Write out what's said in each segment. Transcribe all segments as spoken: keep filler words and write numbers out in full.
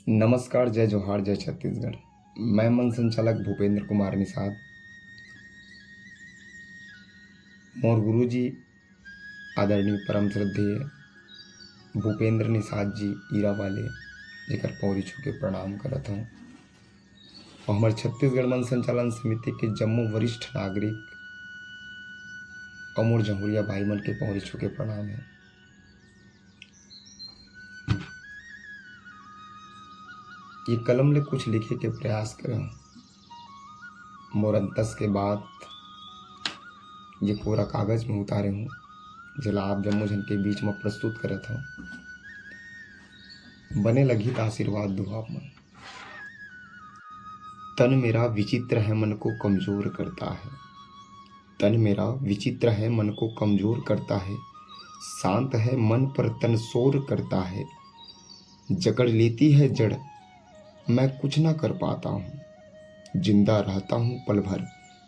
नमस्कार, जय जोहार, जय छत्तीसगढ़। मैं मंच संचालक भूपेंद्र कुमार निषाद। मोर गुरुजी आदरणीय परम श्रद्धेय भूपेंद्र निषाद जी ईरा वाले, जेकर पौरी छू के प्रणाम करत हूँ। और हमर छत्तीसगढ़ मंच संचालन समिति के जम्मो वरिष्ठ नागरिक और मोर जहुरिया भाई मन के पौरी छू के प्रणाम है। ये कलम ले कुछ लिखे के प्रयास करे हूँ। मोर अंतस के बात ये कोरा कागज में उतारे हूँ, जेला आप जम्मो झन के बीच में प्रस्तुत करत हूँ। बने लगही त आशीर्वाद दो आप मन। तन मेरा विचित्र है, मन को कमजोर करता है। तन मेरा विचित्र है, मन को कमजोर करता है। शांत है मन पर तन शोर करता है। जकड़ लेती है जड़, मैं कुछ ना कर पाता हूँ। जिंदा रहता हूँ पल भर,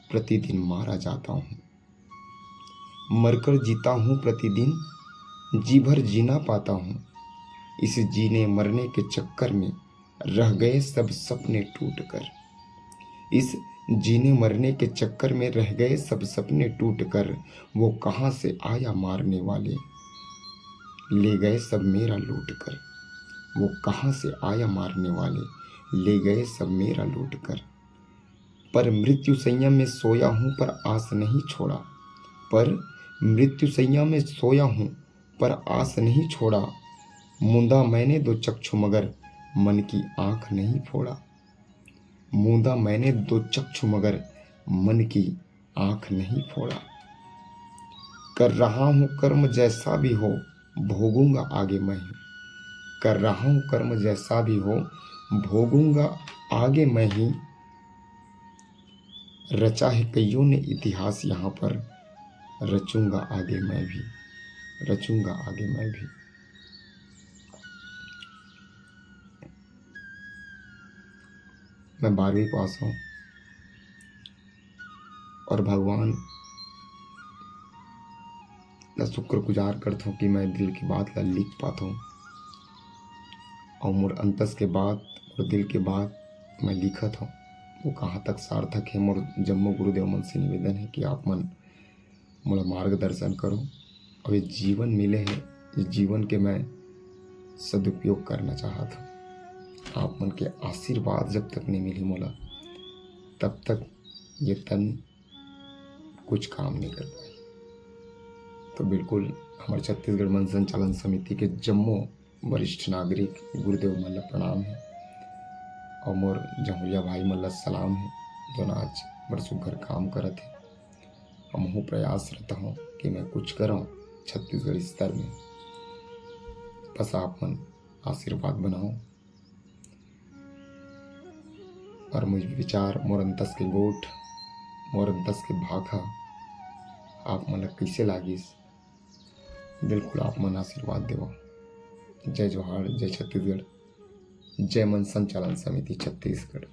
प्रतिदिन मारा जाता हूँ। मरकर जीता हूँ प्रतिदिन, जी भर जीना पाता हूँ। इस जीने मरने के चक्कर में रह गए सब सपने टूट कर। इस जीने मरने के चक्कर में रह गए सब सपने टूट कर। वो कहाँ से आया मारने वाले, ले गए सब मेरा लूट कर। वो कहाँ से आया मारने वाले, ले गए सब मेरा लूट कर। पर मृत्यु सैया में सोया हूँ पर आस नहीं छोड़ा। पर मृत्यु सैया में सोया हूँ पर आस नहीं छोड़ा। मूंदा मैंने दो चक्षु मगर मन की आँख नहीं फोड़ा। मूंदा मैंने दो चक्षु मगर मन की आँख नहीं फोड़ा। कर रहा हूँ कर्म जैसा भी हो, भोगूंगा आगे मैं ही। कर रहा हूँ कर्म जैसा भी हो, भोगूंगा आगे मैं ही। रचा है कईयों ने इतिहास यहाँ पर, रचूंगा आगे मैं भी, रचूंगा आगे मैं भी। मैं बारहवीं पास हूँ और भगवान ला शुक्रगुजार करथों कि मैं दिल के बात ला लिख पाथों। और मोर अंतस के बात, मोर दिल के बात मैं लिखत हूँ, वो कहाँ तक सार्थक है। मोर जम्मो गुरुदेव मन से निवेदन है कि आप मन मोला मार्गदर्शन करो और ये जीवन मिले है, ये जीवन के मैं सदुपयोग करना चाहत हूँ। आप मन के आशीर्वाद जब तक नहीं मिली मोला, तब तक ये तन कुछ काम नहीं कर पाई। तो बिल्कुल हमर छत्तीसगढ़ मंच संचालन समिति के जम्मो वरिष्ठ नागरिक गुरुदेव मन ला प्रणाम है और मोर जहुरिया भाई मन ला सलाम है, जोन आज बड़ सुग्घर काम करत है। हमहू प्रयासरत हूँ कि मैं कुछ करूँ छत्तीसगढ़ स्तर में। बस आप मन आशीर्वाद बनाओ। और मोर विचार, मोर अंतस के गोठ, मोर अंतस के भाखा आप मन ला कइसे लागिस, बिल्कुल आप मन आशीर्वाद देवो। जय जोहार, जय छत्तीसगढ़, जय मंच संचालन समिति छत्तीसगढ़।